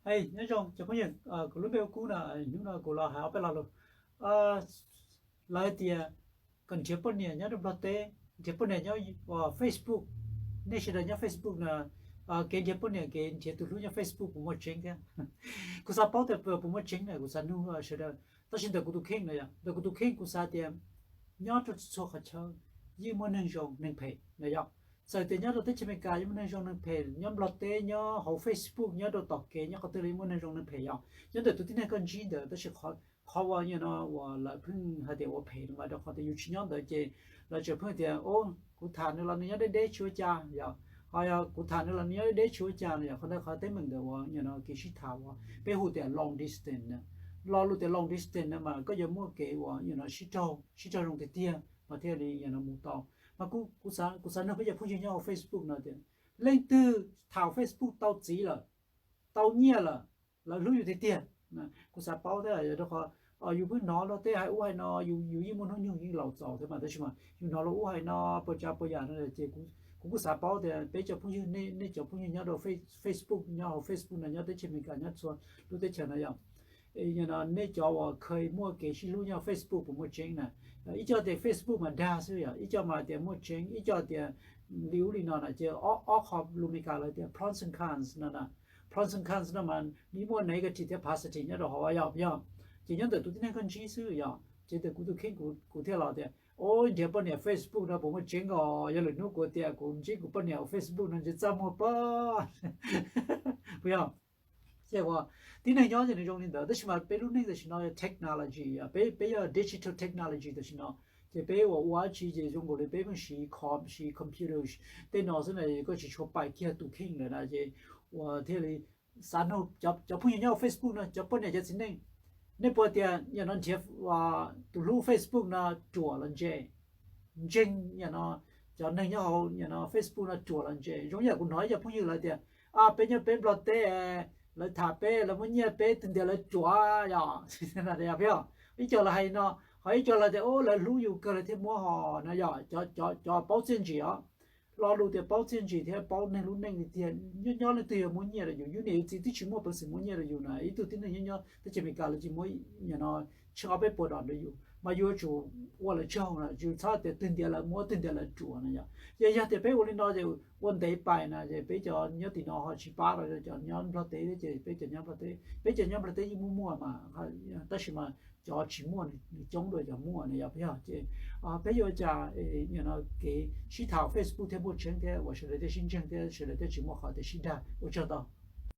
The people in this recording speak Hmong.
Hais nyob zoo cov phooj ywg, kuv lub npe hu Kub no. Hnub no kuv los hais ob peb lo lus. Lawv tias kom nrhiav poj niam nyob rau Nplog teb, nrhiav poj niam nyob Facebook. Nej sawv daws nyob Facebook no, kev nrhiav poj niam, kev nrhiav tus hlub nyob Facebook puas muaj tseeb thiab? Kuv xav paub tias puas muaj tseeb na, kuv xav nug sawv daws. Tab sis ntawm kuv tus kheej na yom, ntawm kuv tus kheej kuv xav tias nyob rau txhua qhov chaw yeej muaj neeg zoo neeg phem na yom. Txawm tias nyob rau teb chaws Amelikas yeej muaj neeg zoo neeg phem, nyob Nplog teb, nyob hauv Facebook, nyob rau tom kev, nyob qhov twg los yeej muaj neeg zoo neeg phem yom. Nyob ntawm tus tib neeg koj ntsib ntawd, tab sis qhov uas no uas lawv pheej hais tias ua phem no mas rau qhov tias yus tsis nyob ntawd ces lawv tseem pheej tias, o, kuv tham nws los nws nyob deb deb tsis ua cas yom, ho yog kuv tham nws los nws nyob deb deb tsis ua cas no yom. Qhov ntawd qhov teeb meem ntawm uas no kev sib tham uas peb hu tias long distance na. Lo lus tias long distance no mas koj yuav muaj kev uas no sib raug zoo tiag tiag mas thiaj li no mus tau. Mas kuv xav nug peb cov phooj ywg nyob hauv Facebook no tias leej twg tham Facebook tau txiv lawm, tau nyiaj lawm, lawv hlub yus tiag tiag. Kuv xav paub thiab yog rau qhov yus pheej hnov luag tej hais ub hais no, yus yeej muaj hnub nyoog yeej laus txaus thiab mas tab sis mas yus hnov luag ub hais no puas tsav puas yam no ces kuv kuj xav paub tias peb cov phooj ywg, nej cov phooj ywg nyob rau Facebook, nyob hauv Facebook no, nyob teb chaws Amelikas, nyob txhua lub teb chaws no yom, nej cov uas kheev muaj kev sib hlub nyob Facebook puas muaj tseeb na. Ib co tias Facebook mas dag xwb yom, ib co mas tias muaj tseeb, ib co tias li ub li no na. Ces ob qho lus Amelikas lawv tias pros and cons no na. Pros and cons no mas nws muaj negative thiab positive nyob rau hauv yom, yog. Ces nyob ntawm tus tib neeg koj ntsib xwb yom, ces ntawm kuv tus kheej kuv thiaj los tias, o, nrhiav poj niam Facebook no puas muaj tseeb os? Yog lwm hnub kuv tias kuv ntsib kuv poj niam hauv Facebook no ntshe txaj muag pob, puas yog? Ces uas tib neeg nyob ces nws zoo li ntawd, tab sis mas peb lub neej tam sim no yog technology, peb yog digital technology tam sim no. Ces peb uas ua dab tsi ces zoo nkaus li peb pheej siv com, siv computer tej no xwb na, koj tsis tshua pais kiag tus kheej lawm na. Ces uas thiaj li xav nug cov phooj ywg nyob hauv Facebook no, cov poj niam cov txiv neej, nej puas tias yam no nrhiav tus hlub Facebook no ruam los ntse? Ntseeg yam no, cov neeg nyob hauv yam no Facebook no ruam los ntse? Zoo yam kuv hnov ib co phooj ywg lawv tias, a, peb nyob peb Nplog teb, lawv tham peb, lawv muab nyiaj peb, twg ntiav lawv ruam yom. Ib co lawv hais no, ho ib co lawv tias, o, lawv hlub yus kawg lawv thiaj muab ho no yom. Cov paub txiaj ntsig os, lo lus tias paub txiaj ntsig thiab paub neeg lub neej li tiag, nyob nyob leej twg yuav muab nyiaj rau yus? Yus niam yus txiv twb tsis muaj peev xwm muab nyiaj rau yus na, ib tug tib neeg nyob nyob teb chaws Amelikas lawv tsis muab yam no tsheej ob peb puas dos rau yus, mas yus yuav tsum ua lawv tsaug na, yus txhob tias twg ntiav lawv muab, twg ntiav lawv ruam na yom. Yog, yog tias peb ua li no ces ua ntev pais na ces peb cov nyob tim no ho tsis pab rau cov nyob Nplog teb thiab, ces peb cov nyob Nplog teb, peb cov nyob Nplog teb yeej muaj muaj mas, tab sis mas cov tsis muaj nws coob dua cov muaj na yom, puas yog? Ces peb yuav ua cas yam no kev sib tham Facebook thiaj muaj tseeb thiab uas sawv daws thiaj sib ntseeg thiab sawv daws thiaj tsis muaj qhov tias sib dag? Ua tsaug ntau.